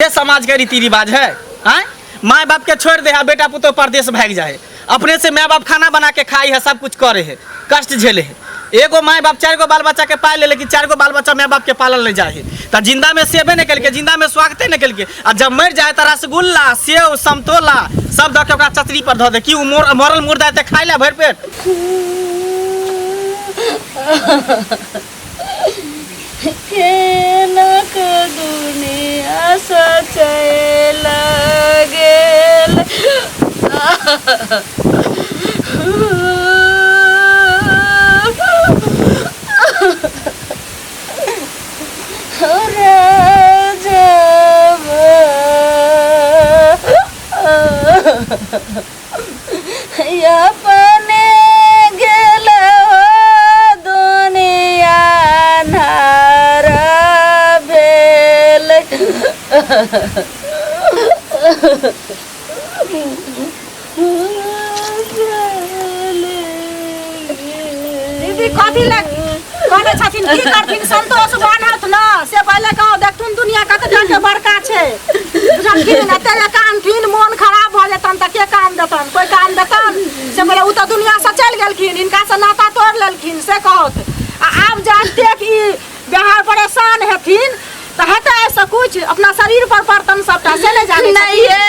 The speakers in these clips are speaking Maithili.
ये समाज के रीति रिवाज है आय माय बाप के छोड़ दे है बेटा पुतोह परदेश भाग जाए अपने से माय बाप खाना बना के खाई है सब कुछ करे है कष्ट झेले है एगो माय बाप चार गो बाल बच्चा के पाल ले लेकिन चार गो बाल बच्चा माय बाप के पालल नहीं जाए तो जिंदा में सेबे नहीं कलके जिंदा में स्वागते नहीं कलके आ जब मर जाए तो रसगुल्ला सेव समतोला सब दऽ के ओकरा चचरी पर धऽ दे कि उ मोर मरल मुर्दा है खाइ ला भरि पेट। केनक दुनिया सचै गेल। अपने गेल दुनिया अन्हार भेल। दीदी कथी लग कहने छथिन की करथिन संतोष बान्हत न से पहिले कहो देखथुन दुनिया कते के बड़का छै बुझलखिन एते जे कानथिन मोन खराब भऽ जेतन तऽ के काम देतन कोइ काम देतन से पहिले ओ तऽ दुनिया से चलि गेलखिन हिनका से नाता तोड़ लेलखिन से कहत आ आब जे एतेक ई बिहार परेशान हेथिन तऽ हेतै एहिसँ कुछ अपना शरीर पर पड़तन सबटा से नहि जानै नहीं ये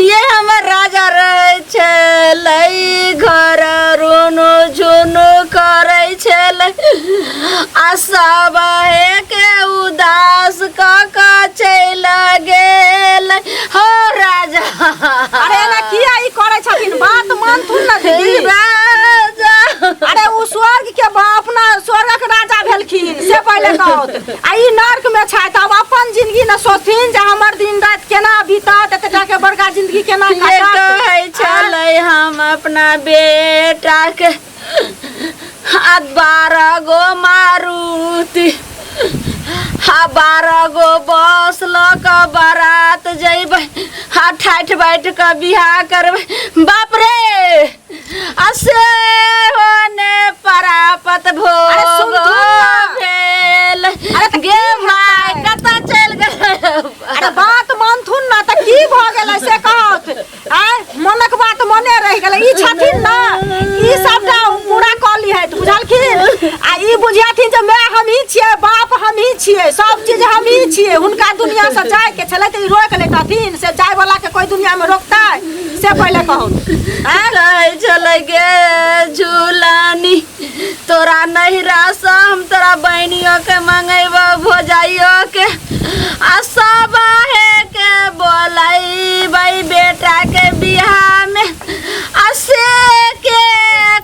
ये हमर राजा रहै छलै घर रुनु झुनु करै छलै आ सब के उदास कऽ कऽ चलि गेल हो राजा। अरे एना किया ई करै छथिन बात मानथुन ने दीदी। राजा अरे ओ स्वर्ग के अपना स्वर्गक राजा भेलखिन से पहिले कहत आ ई नर्क में छै तब अपन जिंदगी न सोचथिन जे हमर दिन रात केना बीतत एतेटा के बड़का जिंदगी केना ये कटत। कहै छलै हम अपना बेटा के आ 12 गो मारुति आ 12 गो बस लऽ कऽ बारात जैबै आ ठाठि बाठि कऽ बियाह करबै। बाप रे आ से होने परापत अरे भोग सुनथुन ना। भेल। अरे तऽ गे की my हेतै? कतऽ चलि गेल? अरे बात मानथुन ना तऽ की भऽ गेलै से कहत आँय मनक बात मने रहि गेलै। ई छथिन ना ई सबटा पूरा कऽ लिहथि बुझलखिन आ ई बुझियथिन जे माय हमही छियै बाप हमही छियै सब चीज हमही छियै हुनका दुनिया से जाय के छलै तऽ ई रोकि लेतथिन से जाय वाला के कोई दुनिया में रोकतै से पहिले कहू। आँय कहै छलै गे झूलानी तोरा नहिरा से हम तोरा बहनियो के मंगेबो भौजाइयो के आ सब हे के बोलैबै बेटा के बियाह में आ से के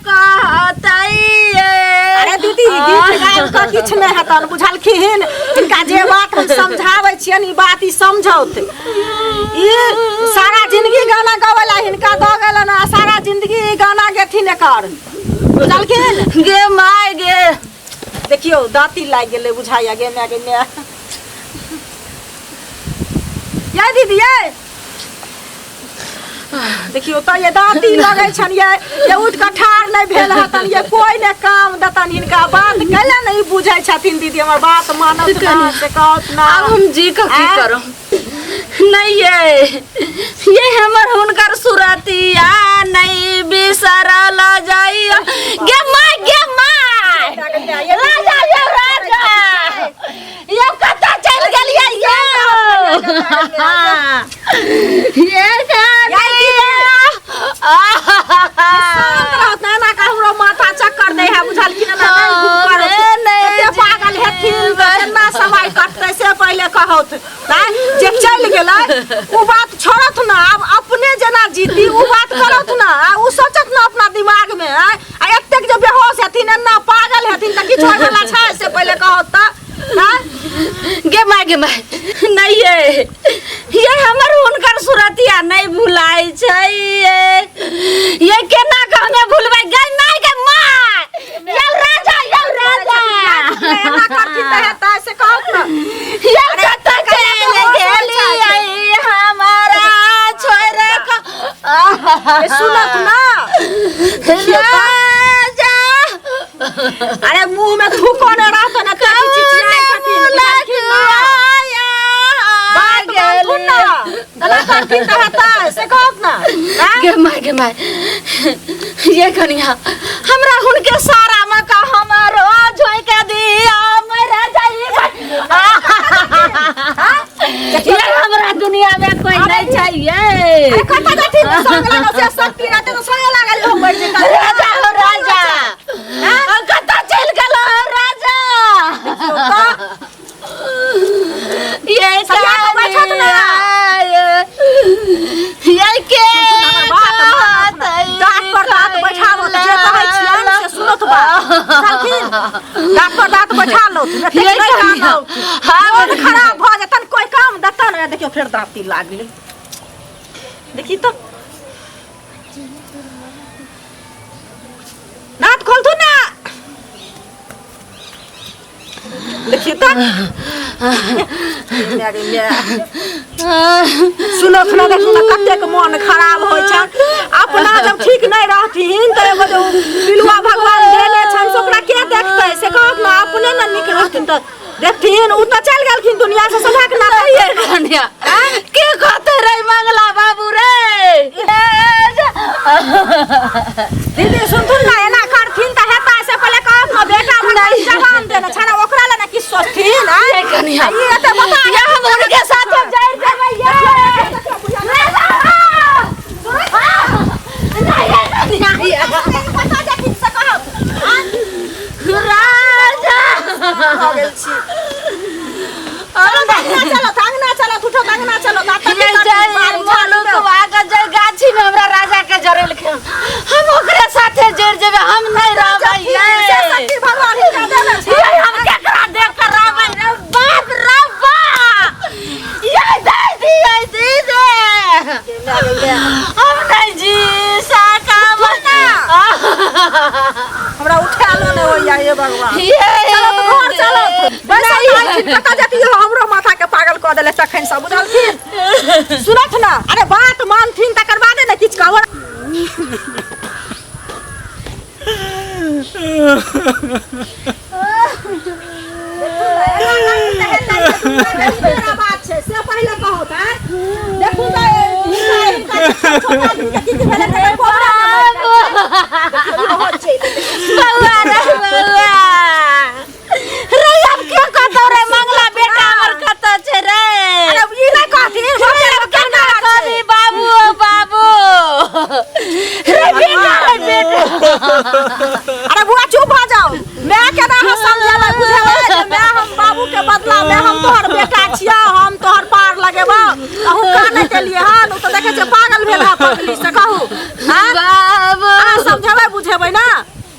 कहतै। अरे दीदी गीत गाबि कऽ किछु नहि हेतन बुझलखिन हिनका जे बात हम समझाबै छियनि ई बात ई समझौत। ई सारा जिंदगी गाना गाबै ला हिनका दऽ गेलन आ सारा जिंदगी ई गाना गेथिन एकर बुझलखिन। गे my गे देखियौ दाँती लागि गेलै बुझाइया गे my गे my. ये दीदी ये देखियौ तऽ ये दाँती लगै छनि ये उठि कऽ ठाढ़ नहि भेल हेतन ये कोइ नहि काम देतन हिनका बात कैला नहि बुझै छथिन दीदी हमर बात मानत ना से कहत ना। आब हम जी कऽ की आँय? करब? नहीं ये हमर हुनकर सुरतिया नहीं बिसरल जाइया। गे my गे my राजा ये राजा ये कतऽ चलि गेलियै ये ये शांत रहत ना एना कऽ हमरो माथा चक्कर दै है बुझलखिन एना नहि घूम करत। एते पागल हेथिन तऽ केना समय कटतै से पहिले कहौथ आँय जे चलि गेलै ओ बात छोड़त ना आब अपने जेना जीती ओ बात करत ना आ ओ सोचत ना अपना दिमाग में आँय आ एतेक जे बेहोश हेथिन एना पागल हेथिन तऽ किछु होय वाला छै से पहिले कहौथ तऽ आँय गे my गे my नहीं ये हमर हुनकर सुरतिया नहीं भुलाइ छै ये केना के हमे भुलबै? गे my गे my यौ राजा यौ राजा एना करथिन तऽ हेतै से कहौथ ना। यौ कतऽ चलि गेलियै हमारा छोड़ि कऽ? सुनत ना राजा अरे मुंह में थूको ने रहतो ना ते चिचियाइ छथिन बुझलखिन ना? एना करथिन तऽ हेतै से कहत ना आँय? गे माय गे माय ये कनिया हमरा हुनके सारा मका हमरो झोंक दिया मरा जाई ये हमरा दुनिया में कोई नहीं चाहिए अरे कतऽ जेथिन तऽ संग लागल से शक्ति रहतै तऽ संगे लागल हम मरि जेतै राजा हो राजा कतऽ चलि गेल हो राजा ये सरिया कऽ बैठत ना। ये के बात दाँत पर दाँत बैठाबो तऽ जे कहै छियनि से सुनत बात बुझलखिन दाँत पर दाँत बैठा लौथ एतेक ये नहि कनिया। कानौथ हाँ, मोन खराब भऽ जेतन कोइ काम देतन ए देखियौ फेर दाँती लागलै देखी तऽ दाँत खोलथुन ना देखियौ तऽ सुनो सुनो देखू ने कतेक मोन खराब होइ छै अपना जब ठीक नहि रहथिन तऽ एगो जे पिलुआ भगवान देने छनि से ओकरा के देखतै से कहत ने अपने ने नीक रहथिन तऽ देखथिन ओ तऽ चलि गेलखिन दुनिया से सभक नाते ये कन्या के कहते रे मंगला बाबू रे दीदी सुनथुन ना एना करथिन तऽ हेतै से पहिले कहत ने बेटा भगवान जवान देने छनि ओकरा लए ने किछु सोचथिन आँय? ये कन्या ई एते बता ये हम उनके साथ हम जाइर जेबै ये बता जाथिन से कहत राजा भऽ गेल छी चलो अंगना चलो अंगना चलो उठो अंगना चलो दाँत ये जाय मलुकवा के जाय गाछी में हमरा राजा के जरेलखिन हम ओकरे साथे जर जेबै हम नहीं रहबै ये से शक्ति भगवान हिनका देने छै ये हम केकरा देख कर रहबै रे बाप रे बाप ये दादी ये दीदी हम नहीं जी सकब हमरा उठालो नहि होइया हे भगवान ये चलो तऽ घर चलो बैसल रहलखिन कतऽ जतियै हमरो माथा के पागल कऽ देले तखन सब बुझलखिन सुनथ ना अरे बात मानथिन तकर बादे ने किछु कहब बात छै से पहिले कहू तऽ देखू तऽ हिनका हिनका छोट आदमी के की की भेलै तकर कोबरा ने मरि जाइ छै। बहुत छै बौआ रे बौआ रे आब के कतौ रे मंगला बेटा हमर कतौ छै रे अरे ई नहि कहथिन रे आब केना कहबी बाबू ओ बाबू रे बेटा रे बेटा अरे बुआ चुप भऽ जाओ मैं केना अहाँ समझेबै बुझेबै जे मैं हम बाबू के बदला में हम तोहर बेटा छियौ हम तोहर पार लगेबौ अहूँ कानैत एलियै हन ओ तऽ देखै छियै पागल भेल है पगली से कहू हाँ? बाबू अहाँ समझेबै बुझेबै ना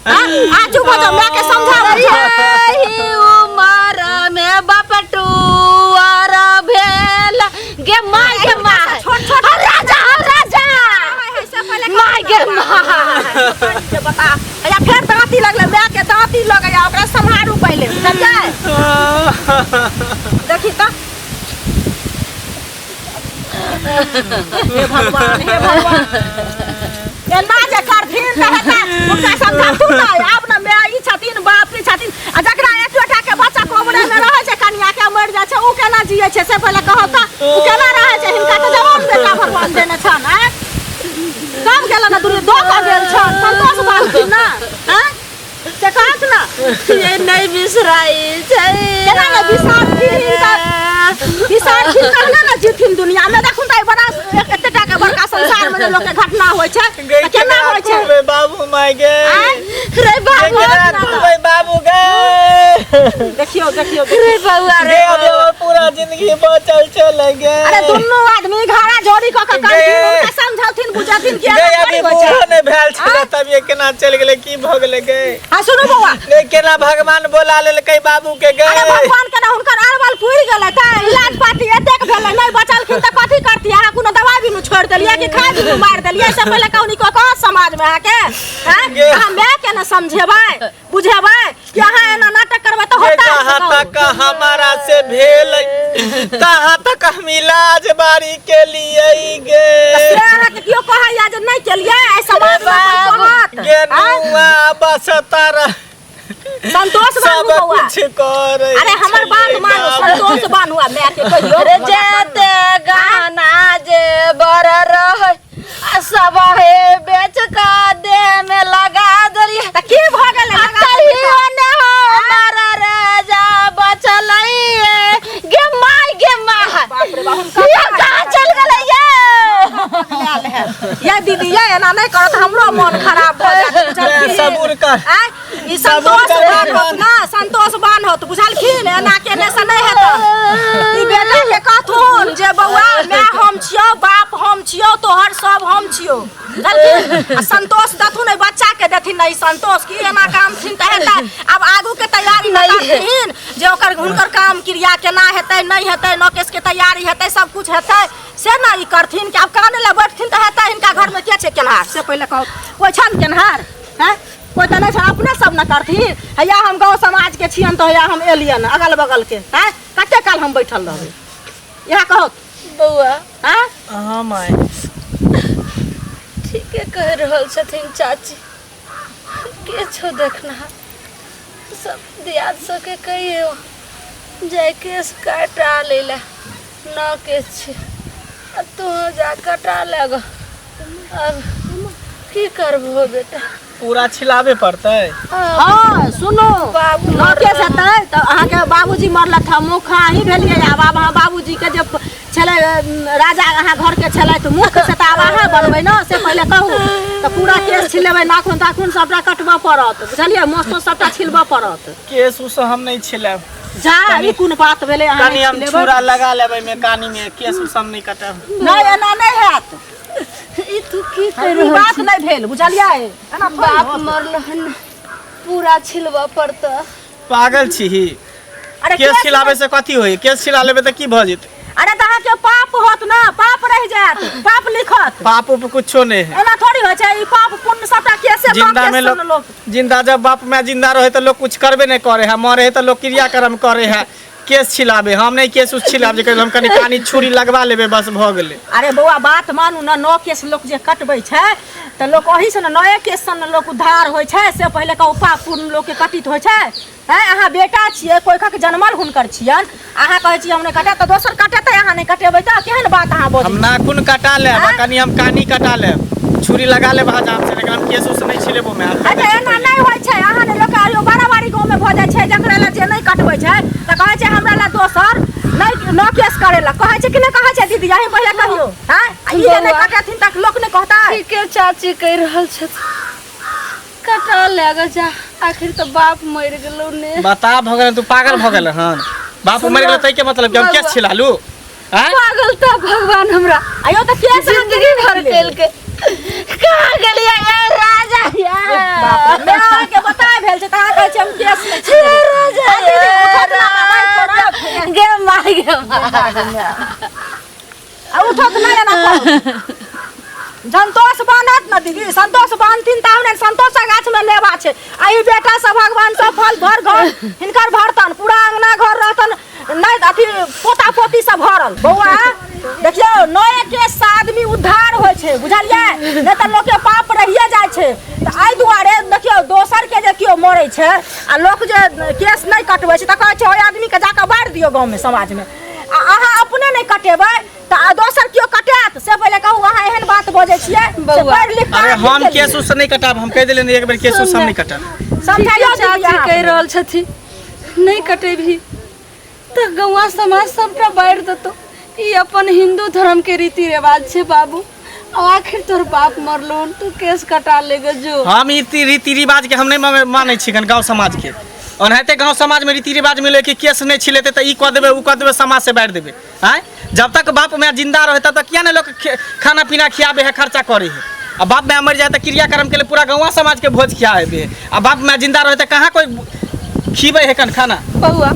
हाँ? अहाँ चुप भऽ जाओ मैं के समझा बुझाउ एहि उमर में बपटुअर भेल गे माय गे माय छोट छोट हम राजा हम राजा माय गे माय के बता या फेर दाँती लगलै माय के दाँती लगैया ओकरा सम्हारू पहिले बुझलियै देखी तऽ हे भगवान हे भगवान एना जे करथिन तऽ हेता हुनका समझाथुन ने आब ने माय ई छथिन बाप ई छथिन आ जकरा एकोटा के बच्चा कोबरा मे रहै छै कनिया के मरि जाइ छै ओ केना जियै छै से पहिले कहू तऽ ओ केना रहै छै हिनका तऽ जवान बेटा भगवान देने छनि आँय कम गेल ने दुनू दऽ कऽ गेल छनि संतोष बांधथिन ने आँय से कहत ने ये नहीं बिसराई छै केना ने बिसरथिन तऽ बिसरथिन तहने ने जीथिन दुनिया मे देखुन तऽ बड़ा एते टा के बड़का संसार मे जे लोक के घटना होइ छै गे तऽ केना होइ छै खुबे बाबू माय गे आँय? रे गे बाबू केना खुबे बाबू गे देखियौ देखियौ देखियौ। रे बौआ रे गे अभी हमर पूरा जिंदगी बचल चले गे अरे दुनू आदमी घरा जोड़ी कऽ के करथिन गे। हुनका समझौथिन बुझथिन कि गे एना अभी थोड़ी होइ छै बूढ़ो नहि भेल छलै तब ये केना चलि गेलै की भऽ गेलै गे आ सुनू बौआ गे केना भगवान बोला लेलकै बाबू के गे अरे भगवान केना हुनकर अरवल पुरि गेलै तऽ इलाज पाती एतेक भेलै नहि बचलखिन तऽ कथी करती अहाँ कोनो दवाइ बिनु छोड़ि देलियै कि खाय बिनु मारि देलियै से पहिले कहू नीको कहत समाजमे अहाँके आँय? गे। अहाँ मायके ने समझेबै बुझेबै कि अहाँ एना नाटक करबै तऽ गे होतै जहाँ तक हमारा से भेल तहाँ तक हम इलाज बारी के लिए गे से अहाँके केओ कहैया जे नहि केलियै एहि समाजमे कोइ कहत गे आँय? नुआ बस तारा संतोष सब बानू बौआ कुछ करे अरे हमर बात मानू संतोष बानू आ मायके कहियो रे जेते गाना बाप रे बाप, हुनका ये कहाँ चल गेलै ये ये दीदी ये एना नहि करत हमरो मन खराब भऽ जायत बुझलखिन सबूर कर। आँय, ई संतोष सबूर कर बान्हत ना संतोष बान्हत बुझलखिन एना केने से नहि हेतन ई बेटा के कहथुन जे बौआ माय हम छियौ बाप हम छियौ तोहर सब हम छियौ बुझलखिन आ संतोष देथुन एहि बच्चा के देथिन ने ई संतोष की एना काम थिन तऽ हेतै आब आगू के तैयारी नहि करथिन जे ओकर हुनकर काम क्रिया केना हेतै नहि हेतै नौकेश के तैयारी हेतै सब कुछ हेतै से ने ई करथिन कि आब काने लए बैठथिन तऽ हेतै हिनका घरमे के छै केनहार से पहिले कहू कोइ छनि केनहार हैं कोइ तऽ नहि छै अपने सब ने करथिन हैया हम गाँव समाजके छियनि तऽ हैया हम एलियनि अगल बगलके हैं कते काल हम बैठल रहबै इएह कहू बौआ हैं हाँ माय ठीके कहि रहल छथिन चाची के छौ देखना सब दियाद सबके कहियो जाय केस कटा लै लए न केस छै आ तू जा कटा ले गो अब की करबहो बेटा पूरा छिलाबे पड़तै हाँ सुनू बाबू नौकेश हेतै तऽ अहाँके बाबूजी मरलथि हँ मुख अहीं भेलियै आब आब अहाँ बाबूजीके जे छलै राजा अहाँ घरके छलै तऽ मुख से तऽ आब अहाँ बनबै ने से पहिले कहू तऽ पूरा केश छिलेबै नाखून ताखून सबटा कटबऽ पड़त बुझलियै मोछो सबटा छिलबऽ पड़त केस उस हम नहि छिलायब जा ई कोन बात भेलै अहाँ कनि नहि हम छिलेबै छुरा लगा लेबै मे कानी मे केस उस हम नहि कटब नहि एना नहि हैत ई तू की कहि ई रहल बात नहि भेल बुझलियै एना थोड़ी बाप होत। मरल हन पूरा छिलबऽ पड़तऽ पागल छी अरे केस छिलाबै से कथी होई केस छिला लेबै तऽ की भऽ जेतै अरे तऽ अहाँके पाप होत ना पाप रहि जायत पाप लिखत पाप उप कुछो नहि है एना थोड़ी होइ छै ई पाप पुण्य सबटा केसे जिंदा में लोग लोक जिंदा जब बाप माय जिंदा रहे तऽ लोग कुछ करबे नहीं करे है मरे है तऽ लोग क्रियाक्रम करे है केस छिलाबे हम नहीं केस उस छिलाबे जे हम कनि कानी छुरी लगवा लेबे बस भऽ गेलै अरे बौआ बात मानू ने नौ केस लोक जे कटबै छै तऽ लोक ओही से ने नए केस से ने लोक उद्धार होइ छै से पहिले कहू पाप पुण्य लोकके कटित होइ छै हैं अहाँ बेटा छियै कोइखक जनमल हुनकर छियन अहाँ कहै छियै हम नहि कटायब तऽ दोसर कटेतै अहाँ नहि कटेबै तऽ केहन बात अहाँ बजै हम नाखून कटा लेब आ कनि हम कानी कटा लेब छुरी लगा लेब हजाम से लेकिन हम केस उस नहि छिलेबो मैं अच्छा एना नहि होइ छै अहाँ ने लोक आयो बराबरी गाँवमे भऽ जाइ छै जकरा लए जे नहि कटबै छै तऽ कहै छै हमरा लए दोसर नहि न केस करै लए कहै छै कि नहि कहै छै दीदी अहीं पहिले कहियौ हैं आ ई जे नहि कटेथिन तऽ लोक नहि कहतै ठीके चाची कहि रहल छथि कटा ले गे जा आखिर तऽ बाप मरि गेलौ ने बता भऽ गेल तू पागल भऽ गेल हन बाप मरि गेल तै के मतलब कि हम केस छिला लू आँय? पागल तऽ भगवान हमरा आयो तऽ केस जिंदगी भर केलकै कहाँ गेलियै ये राजा ये बाप रे, अहाँके बता भेल छै तऽ अहाँ कहै छी हम केस नहि छिलेबै। राजा आ दीदी, उठत ना, माय पड़त। गे माय गे माय आ उठत नहि एना करू। संतोष बान्हत ने दीदी संतोष बान्हथिन तब ने संतोषक गाछमे लेबा छै आ ई बेटा सब भगवान सब फल भर घर हिनकर भरतन पूरा अंगना घर रहतन नहि अथी पोता पोती सब भरल बौआ देखियौ नए केस से आदमी उद्धार होइ छै बुझलियै नहि तऽ लोकके पाप रहिए जाइ छै तऽ एहि दुआरे देखियौ दोसरके जे केओ मरै छै आ लोक जे केस नहि कटबै छै तऽ कहै छै ओहि आदमीके जाकऽ बारि दियौ गाँवमे समाजमे आ अहाँ अपने नहि कटेबै तऽ आ दोसर केओ कटायत से पहिले कहू अहाँ एहन बात बजै छियै से बौआ। पढ़ि लिख कऽ अरे आदमी हम के लिए। केस उस नहि कटाब हम कहि देलियै एक बेर केस उस हम नहि कटाब समझाइयो चाची दीदी अहाँ कहि रहल छथिन नहि कटेबही तऽ गौआ समाज सबटा बारि देतौ ई अपन हिंदू धर्म के रीति रिवाज छै बाबू आ आखिर तोहर बाप मरलो हन तू केस कटा लेगे जो हम ई रीति रिवाज के हम नहि मानै छी गाँव समाज के ओनाहिते गाँव समाज में रीति रिवाज मिले कि केस नहि छिलेतै तऽ ई कऽ देबै ओ कऽ देबै समाज से बारि देबै आँय जब तक बाप माय जिंदा रहे तब तक किया नहि लोक खाना पीना खियाबे है खर्चा करे है आ बाप माय मर जाए तऽ क्रियाक्रम के लिए पूरा गाँव समाज के भोज खियाबे है आ बाप माय जिंदा रहे तऽ कहाँ कोई खिबै है कन खाना बौआ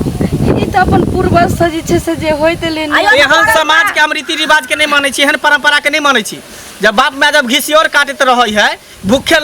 ई तऽ अपन पूर्वज से जे छै से जे होइत एलै ने आयो एहन समाज के हम रीति रिवाज के नहि मानै छी एहन परंपरा के नहि मानै छी जब बाप माय जब घिसियोर काटैत रहै है भूखे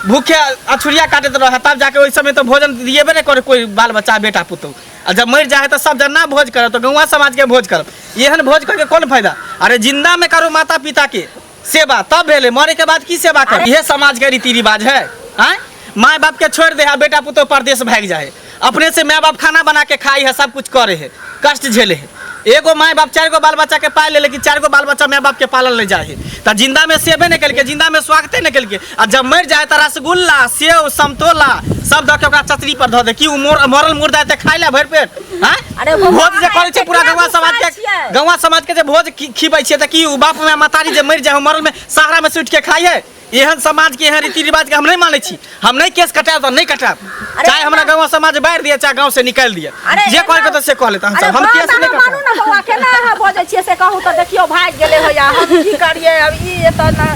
भूखे अछुरिया काटैत रहै तब जाके ओहि समय तऽ भोजन दिएबे नहि करे कोई बाल बच्चा बेटा पुतहु आ जब मरि जाइ है तऽ सब जना भोज करब तऽ गौवा समाज के भोज करब एहन भोज करके कोन फायदा अरे जिंदा में करो माता पिता के सेवा तब भेलै मरे के बाद की सेवा कर इहे समाज के रीति रिवाज है आँय माय बाप के छोड़ दे है बेटा पुतोह परदेश भागि जाए अपने से माय बाप खाना बना के खाई है सब कुछ करे है कष्ट झेले है एगो माय बाप चारि गो बाल बच्चा के पाल ले, लेकिन चारि गो बाल बच्चा माय बाप के पालल नहीं जाए। त जिंदा में सेवे नहीं केलकै, जिंदा में स्वागते नहीं केलकै, आ जब मरि जाए त रसगुल्ला सेव समतोला सब दऽ के ओकरा चतरी पर धऽ दे कि उ मरल मुर्दा एते खाइ ला भरि पेट। आँय? अरे बौआ, भोज जे करै छै पूरा केकरा गौवा समाज के, गुस्सा छियै? गौवा समाज के जे भोज खिबै छियै तऽ की उ बाप माय महतारी जे मरि जाए उ मरल में सहारा में सुति के खाइ है? एहन समाज के एहन रीति रिवाज के हम नहीं मानै छी। हम नहीं केस कटायब तऽ नहीं कटायब, चाहे हमरा गाँव समाज बाहर दिए चाहे गाँव से निकालि दिए, अरे जे एना- कहै के तऽ से कह लेत। हम अरे सब हम बात केस नहीं अहाँ मानू कटायब। ने बौआ, केना अहाँ बजै छियै से कहू तऽ। देखियौ भागि गेलै होइया, हम की करियै अब? ई एतऽ ने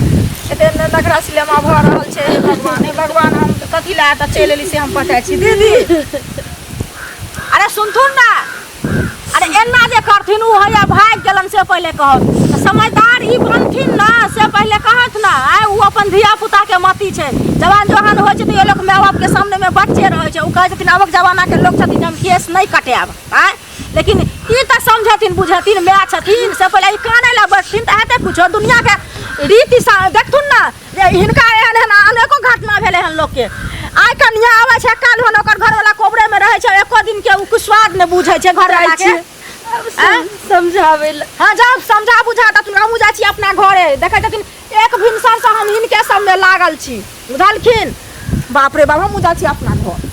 एते ने नखरा सिनेमा भऽ रहल छै। हे भगवान, हे भगवान, हम कथी लए एतऽ चलि एली से हम पता छी। दीदी, अरे सुनथुन ने, अरे एना जे करथिन ओ हैया भागि गेलन से पहिले कहत तऽ समझदार ई बनथिन ने, से पहिले कहत ने। आइ ओ अपन धिया पुताके मती छै, जवान जवान होइ छै तऽ ये लोक माय बापके सामनेमे बच्चे रहै छै। ओ कहै छथिन आबक जमानाके लोक छथिन जे हम केस नहि कटायब। आँय, लेकिन ई तऽ समझथिन बुझथिन, माय छथिन से पहिले। ई कानै लए बैठथिन तऽ हेतै कुछो? दुनियाके रीति देखथुन ने जे हिनका एहन एहन अनेको घटना भेलै हन लोकके। आइ कनिया आबै छै, काल्हि होन ओकर घरवाला कोबरेमे रहै छै, एको दिनके ओ किछु स्वाद नहि बुझै छै घरवाला के। आँय? समझाबै लए। हाँ, जाउ समझा बुझा देथुन। हमहूँ जाइ छी अपना घरे। देखै छथिन एक भिनसरसँ हम हिनके सबमे लागल छी, बुझलखिन? बाप रे बाप, हमहूँ जाइ छी अपना घर।